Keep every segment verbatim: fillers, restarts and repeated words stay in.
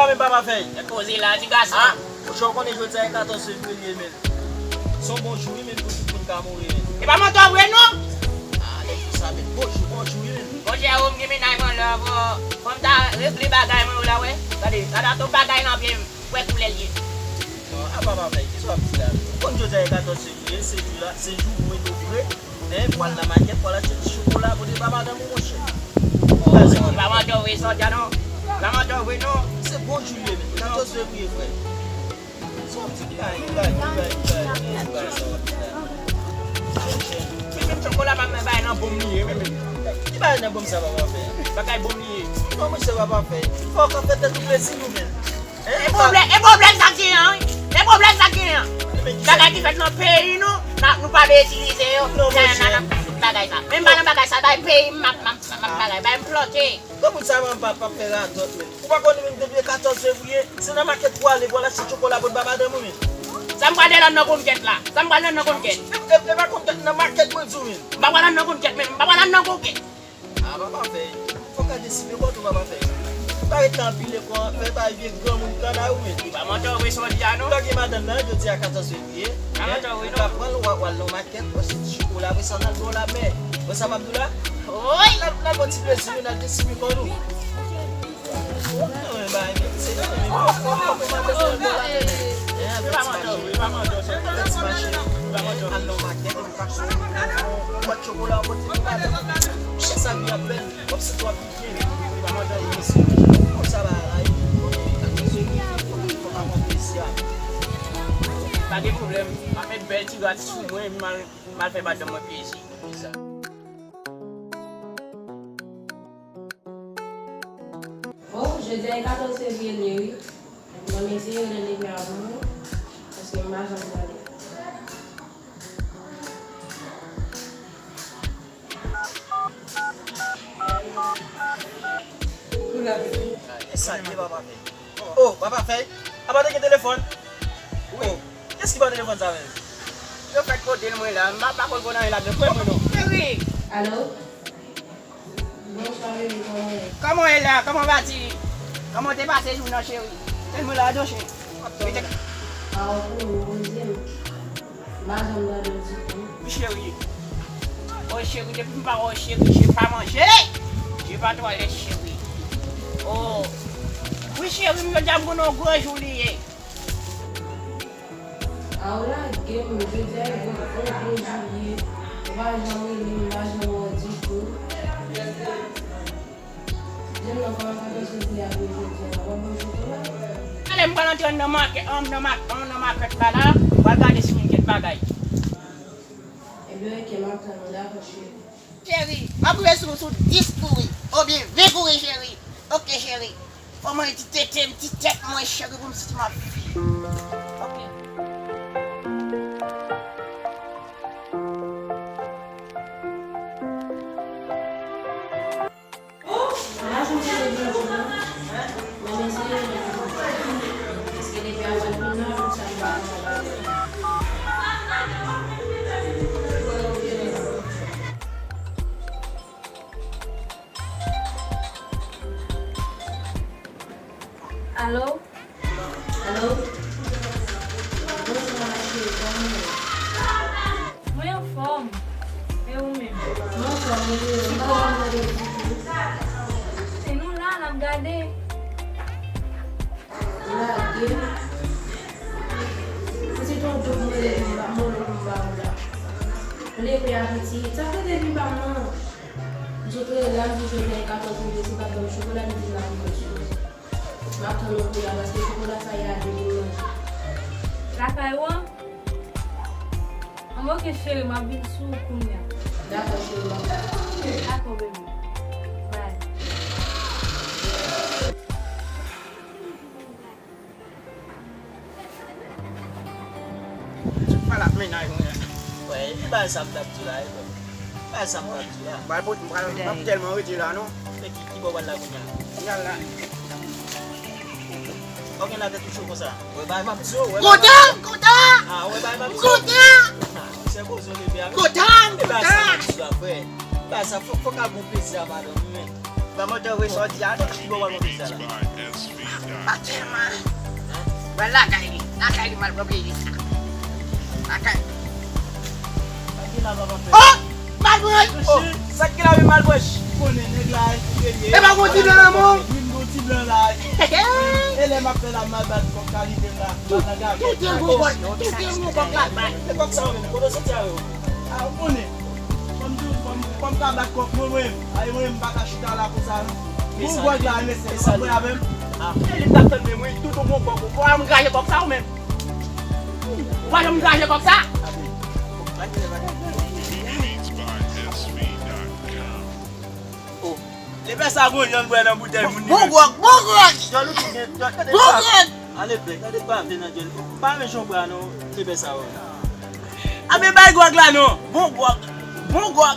Men papa Fèy. E koze la, ti gason. Ah, monchè, ou konnen jodi a e katòz fevriye, men. Se yon bon jou, wi, men pou tout moun ka mouri, men. E pa mantò vre, non? Ah, e pou sa, men bon jou, bon jou, wi, men. Monchè, ou m gen mennaj mwen la, bon. Fò m ta regle bagay mwen yo la, wè. Gade, gade, atò bagay nan pye m. Wè koulè l ye. Non, a papa Fèy, kisa w ap di la? Ou konn jodi a e katòz fevriye, se jou la, se jou mwen yo vre. Hein, pou al nan makèt, pou al achte ti chokola, pote ba madanm ou, monchè. Oh, se pa mantò vre, Sòlda, non. Se pa mantò vre, non. Se bon jou li ye, men. Katòz fevriye, frè. Sa w ap di, ki bagay, ki bagay, ki bagay, ki bagay, ki bagay sa w ap di la? Monchè. Men, men, chokola pa m nan bagay nan bon m li ye, men, men. Ki bagay nan bon m sa, papa Fèy? Bagay bon m li ye. Non, monchè, papa Fèy. Fò w ka fè tèt ou plezi, nou, men. E pwoblèm, e pwoblèm sa k genyen an, wi. E pwoblèm sa k genyen an. Bagay ki fèt nan peyi nou, n ap, nou pa vle itilize yo nan, nan, nan tout bagay sa. Men m pa nan bagay sa, bay peyi m, m ap, m ap, m ap bagay, bay m plante. Granmoun sa menm pa, pa fè radòt menm. Ou pa konnen menm depi e katòz fevriye, se nan makèt pou ale, pou al achte chokola pou ba madanm ou menm. Sa m pral de nan konkèt la. Sa m pral de nan konkèt. E, e, e pa konkèt, nan makèt mwen di w menm. M pa pral nan konkèt menm. M pa pral nan konkèt. Ah, papa Fèy, fò w ka deside kò tou, papa Fèy. Pa ret la anpile kò, fè bay vye granmoun kanna ou menm. Li pa mantò vre sa w di a, non. Lògye madanm nan, jodi a katòz fevriye. Pa mantò vre, non. Ou ka pran l, w a, w al nan makèt, w achte ti chokola, apre sa, n al bò lamè. Wè sa m ap di w la? Wi. N al, n al fè ti plezi, n al deside kò nou. Mwen bay, men se nan men, men fò, fò, fò, fò madanm nan bò lamè. Li pa mantò vre, li pa mantò, se yon ti mache. Li pa mantò. Al nan makèt, epi w ka achte yon bwat chokola, w pote pou madanm. Chak sa vin ap bèl. Kòmsi twa pike. Pa mande anyen, mesye. Konsa bagay la ye. Pa gen pwoblèm. M ap met bèl ti rad sou mwen, m al, m al fè madanm mwen plezi. Konsa. Oh, jodi a e katòz fevriye l ye, wi. Mwen eseye rele depi avan, paske m pa janm gade. Kou la vini. E sa k ye, papa Fèy? Oh, papa Fèy? A pa te gen telefòn? Wi. Oh, kiyès ki ba w telefòn sa menm? Yo fèk pote l mwen la, m pa, pa konn konn anyen ladan, kwè mwen non. Cheri! Alo? Bonswa, bebe, kòman w ye? Kòman w ye la? Kòman w va di? Kòman w te pase jou nan, cheri? Tèlman la dòche. Ah, ou konnen, poze m. M pa janm gade w ditou. Wi, cheri. Oh, cheri, depi m pa wè w, cheri, je pa manje. Je pa twalèt, cheri. Oh. Wi, cheri, m jodi a m konnen yon gran jou li ye. A w lage m, jodi a yon bon, yon bon jou li ye. Ou pa janm rele m, m pa janm wè w ditou. Di m non, kòman katòz fevriye a vin jodi a la, w ap ban m chokola? Talè m pral antre anndan makè-, anndan mak-, anndan makèt la la, m pral gade si m gen kèk bagay. Ebyen, oke, m ap tann ou, dakò, cheri. Cheri, m ap rive sou ou sou dis kouri, oubyen ven kouri, cheri. Oke, cheri. Fò mwen ti tete m, ti tèt mwen, cheri, pou m santi m ap viv. Oke. Oh, m pa janm tande bonjou non. Mwen eseye rele l. Paske depi avan l vin nan, jou sa m pa janm rele l. Alo? Alo? Bonswa, ma chérie, kòman w ye? Mwen anfòm. E ou menm? Mwen anfòm, wi, m pa janm tande w ditou. Se nou la, n ap gade. Lage m. Pitit ou doub mwen rele m, m ap mande pou m ba ou la. Ou leve a piti. Sa fè depi m pa m nan. M sot rele la, m di jodi a e katòz fevriye, si w pa t ban m chokola, m di m ap vin sou ou. M ap tann ou kounye a, paske chokola sa y a de pou manje. Lakay ou an? Anben, oke, cheri, m ap vin sou ou kounye a. Dakò, cheri, m ap tann. Dakò, bebe. Bye. Pale ak mennaj mwen an. Wè, epi bagay sa m t ap di la, e, bagay sa m t ap di la. M pral pote, m pral, m ap tèlman rete la, non. Men ki, ki bò w pral la kounye a? M pral la. Ou gen latèt ou cho konsa. Wè, bagay m ap di w, wè, bagay m ap di w. Kontan, kontan! Ah, wè, bagay m ap di w. Kontan! Ah, se koze w leve a. Kontan, kontan! E bagay sa m ap di w la, frè. Bagay sa, fòk, fòk al gon plezi a madanm ou, men. Ban mwen te voye sòti a, non, ki bò w al pran plis la? Pa tèlman. Pral lakay li. Lakay li, m al pran plis la. Lakay. Oh! Malbranch! Oh, sa ki la, wi, Malbranch? Konnen nèg la, e kote li ye. E pa gon ti blan nan men w? Wi, m gon ti blan la. E lè m ap fè la, m al bat kòk kalite m la. Tout, tout yon gwo kòk, tout yon gwo kòk la bay. E kòk sa yo menm, kote w soti a yo? A, ou konnen. Fò m di w, fò m, fò m ka bat kòk mwen, mwen menm. Ay, mwen menm, m pa ka chita la konsa, non. Bon gwòg la, mesye, nou ap pran avè m. A, e li m t ap tann menm, wi. Tout yon gwo kòk. Ou pa janm krache kòk sa, ou menm? Ou pa janm krache kòk sa? Oh. Lepè sa gon jan l bwè nan boutèy moun li menm. Bon gwòg, bon gwòg! Jòl ou tou gen, jòl, tande pa. Bon gwòg! Ale bèk, tande pa vle nan jòl. M pa renmen jan w bwè a non, lepè sa yo. A men bay gwòg la non. Bon gwòg. Bon gwòg.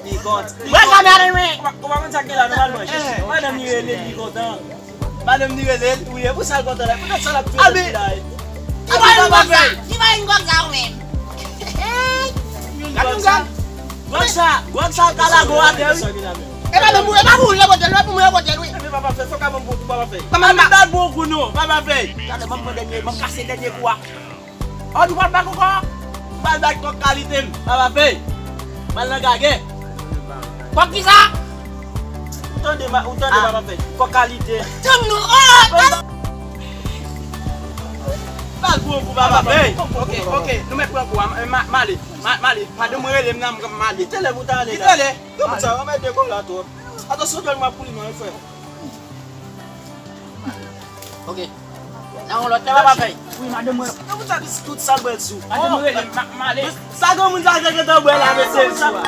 Li kont. Bwè sa, madanm mwen. Ou pa, ou pa konn sa k gen la non, Malbranch. Madanm li rele, li kontan. Madanm li rele l, wi, e pou sa l kontan la. Poutèt sa l ap jwe depi la. Ki mwayen gwòg sa? Ki mwayen gwòg sa ou menm? Gad yon gad. Gwòg sa, gwòg sa ka lage w atè, wi. E pa pou mwen, e pa pou mwen pote l, e pa pou mwen pote l, wi. Epi papa fè, fòk a ban m bon kou, papa fè. Kòman m pa ban bon kou non, papa fè. Talè m ap pran dènye, m ap kase dènye kou a. Ò, nou pral bat ankò? M pral bat kòk kalite m, papa fè. M al nan gagè. Kòk kisa? Ou tande, ou tande, papa fè. Kòk kalite. Tann nou, oh! Pral pran kou, papa fè. Ok, ok, nou mèt pran kou a, m, m ale, m ale. Madanm mwen rele m nan, m ale. Kite lè pou w ta ale la. Kite lè. Kòman sa, w ap mete kòk la twòp. Atansyon, dwèt mwen ap koule nan, wi, frè. Ok. Nan yon lòt lè, papa fè. Wi, madanm mwen. Kòman sa, tout sa bwè l sou. Madanm mwen rele m, m ale. Sa granmoun sa gentan bwè la, mesye, sou a.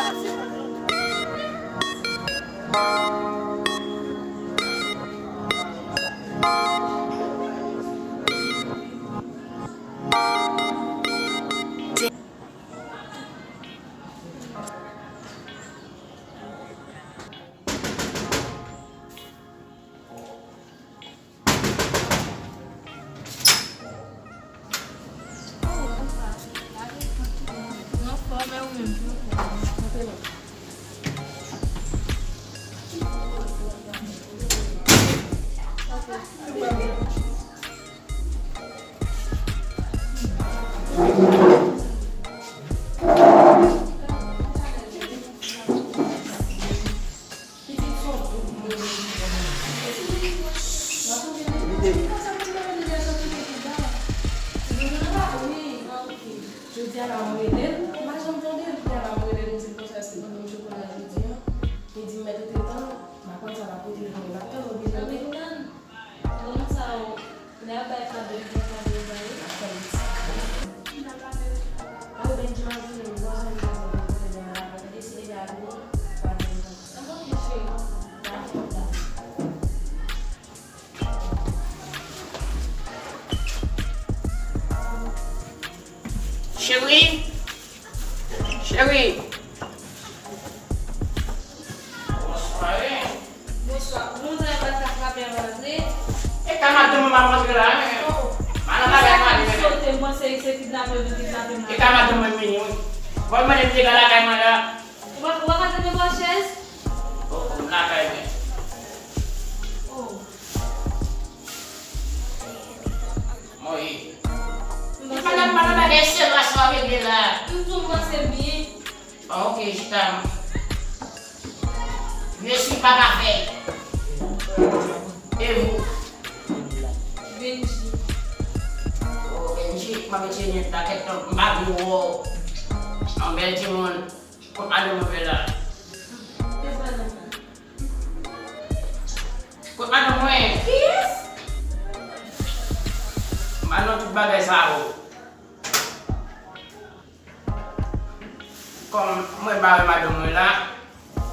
Jodi a la, mwen rele l, m pa janm tande l. Jodi a la, mwen rele l, m di l konsa, èske w ban m chokola jodi a? Li di m mèt rete tan, m pa konn sa l ap pote pou mwen, m ap tann, oblije rete. Bon, moun sa yo, lè y ap bay kado, yo gen kado yo ba yo. Mwen Benji m ap vini, m pa janm gen kado pou mwen, mwen deside gade, mwen pa gen kado. An bon, cheri. Cheri, cheri. Bonswa. Bonswa. Moun sa yo pa ka frape anvan antre. E ka madanm mwen m ap antre la, men. Oh, oh. Madanm la ka frape, men. Sote, m panse se kidnapè yo vin kidnape m la. E ka madanm mwen vini, wi. Bon, mwen, m te ka lakay mwen la. Ou pa, ou pa ka tande bò chèz? Oh, oh, m lakay, men. Oh. Mwen ye. Ou pa nan, pa nan bagay serye sa w ap regle la. M tou m panse byen. Bon, ok, chita. Je suis papa fèy. E vou? Benji. Oh, Benji, mwen Benji, nèt la, kèt non, m pa vle wè w. Yon bèl timoun. Kot madanm mwen la? Kot madanm mwen? Kiyès? M pa nan tout bagay sa yo. Kòm mwen bare madanm mwen la,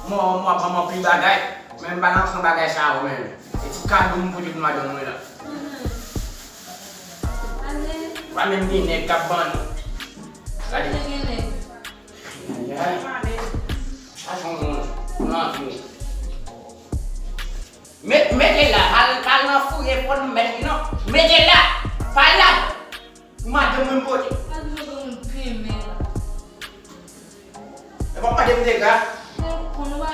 mwen, mwen ap ban mwen pil bagay, men m pa nan pran bagay sa yo menm. E ti kado m pote pou madanm mwen la. Mhm. Ale. Pa menm gen nèg k ap ban nou. Gade. Ale gen nèg. Ay, ay. Sa se yon moun, moun anvi. Met, mete la, al, al nan fouye fò nou mèt li non. Mete la, pa la. Pou madanm mwen pote. Al nou ban moun penmen la. E pa madanm te ka.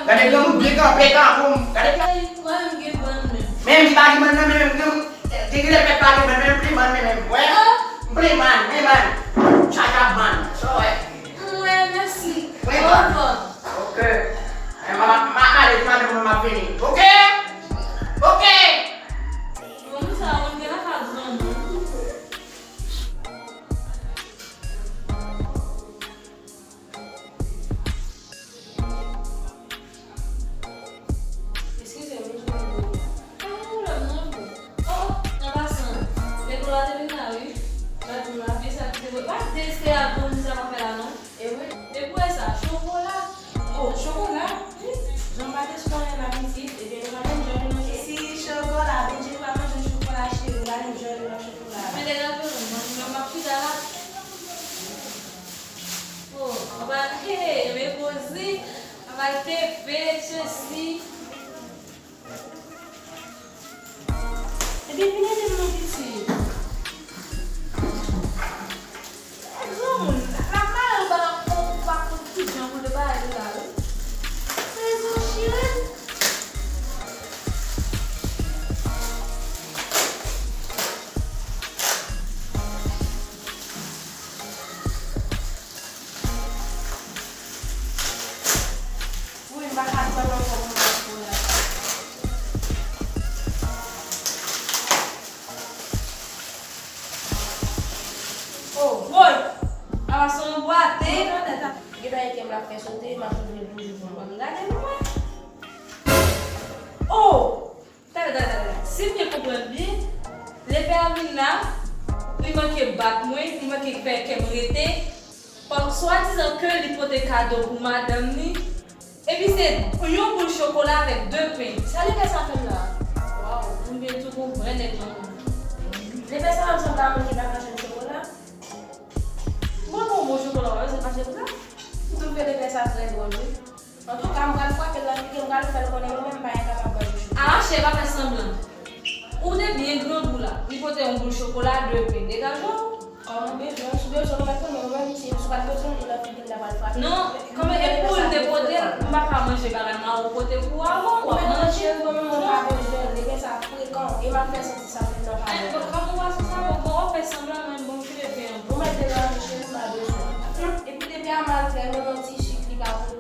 Gade granmoun byen kanpe, kanpe. Gade. Ay, mwen menm gen bann menm. Menm ki pa gen bann nan, menm granmoun. Gen grenn pèp pa gen bann, menm plen bann, menm, menm. Wè? M plen bann, men bann. Chacha bann. Sa w wè? Mwen, mèsi. Plen bann. Ok. Eh, m a, m a, m a ale, m a vini. Ok? Ok. Bon, sa, ou gen la ka granmoun. Eskize m, wi, jan m ye. Pa gen pwoblèm non, boo. Oh, oh, an pasan, lekòl la te vin la, wi. Gad m la, men sa ki te voye. Pa teste a granmoun sa pa fè la, non. E wi. E pou wè sa, chokola. Oh, chokola? Wi. Jan m pa te sou anyen la, pitit, ebyen, nou pa menm jan de manje. Si chokola, Benji pa manje chokola, cheri, nou pa menm jan de manje chokola. Men degaj ou, mwen, mwen, m ap chita la. Oh, papa, hey, men poze. Papa, te fè, Chelsea. Ebyen, vin ede m non, pitit. Granmoun, la, la, la, ou pa, ou pa konn ki jan pou te bagay la, wi. Rezon, cheri. Wi, m pa ka tann ankò pou m wè chokola sa. Oh, woy! Papa, se yon bwate. Gen bagay kè m ap fè sote, m ap ouvri l toujou pou m wè. Gade nou wè. Oh! Talè, talè, talè, talè. Si m byen konprann byen, lepè a vin la, li manke bat mwen, li manke fè kè m rete, pa, swadizan ke li pote kado pou madanm li, epi se yon boul chokola avèk de pen. Sa lepè sa fè m la? Waw, m byen tou gon vrè nèg nan moun. Lepè sa pa sanble a moun ki pa ka jwenn chokola? Mwen gon bon chokola, w ap mache konsa? M twouve lepè sa trè dwòl, wi. Antouka, m pral frape l nan figi, m pral fè l konnen mwen menm m pa enkapab manje chokola. Arache, pa fè sanblan. Ou te byen grangou la. Li pote yon boul chokola, de pen. Degaje w. Kòm ou bezwen, si w bezwen, ou mèt konnen mwen menm, si, si w pa t bezwen, li nan figi m, m ta pral frape l. Non, kòm e pou l te pote l, m pa ka manje bagay m la, ou pote pou ou avan, w ap manje. Mwen menm, mwen pa bezwen l, lepè sa frekan, e m ap fè santi sa menm nan pale. Kòm ou pa sou sa, bon, bon, w ap fè sanblan, mwen, bon, m kite pen an. Ou mèt degaje, cheri, m pa bezwen. Epi lepè a mal fè, menm yon ti chik li pa pou